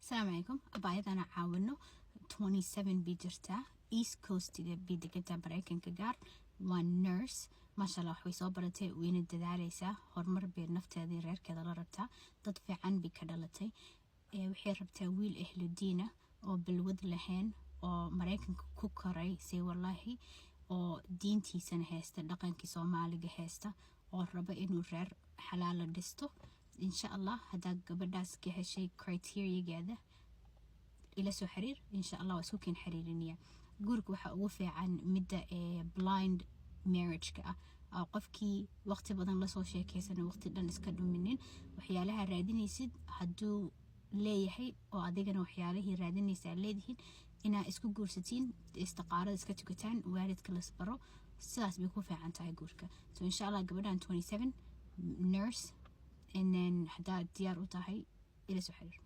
Asalaamu calaykum. Abaayadana caawino, 27 bay jirtaa, East Coastiga bay degantaa, Mareykanka gaar. Waa nurse, maasha Allah. Waxbay soo baratay, wayna dadaaleysaa, horumar bay nafteeda iyo reerkeeda la rabtaa. Dad fiican bay ka dhalatay. Waxay rabtaa wiil ahludiina oo balwad lahayn oo Mareykanka ku koray, say wallaahi, oo diintiisana haysta, dhaqankii Soomaaliga haysta, oo raba inuu reer xalaala dhisto, insha Allah. Haddaa gabadhaas ka heshay criteriageeda, ila soo xiriir, insha Allah. Waa isku keen xiriirinaya. Guurka waxaa ugu fiican midda ee blind marriage-ka ah, oo qofkii waqti badan lasoo sheekeysana, waqti dhan iska dhuminin. Waxyaalaha raadinaysid hadduu leeyahay oo adigana waxyaalihii raadinaysa leedihiin, inaa isku guursatiin, istiqaarada iska tukataan, waalidka lasbaro, sidaas bay ku fiican tahay guurka. So insha Allah, gabadhan 27, nurse, and then haddaad diyaar u tahay, ila soo xiriir.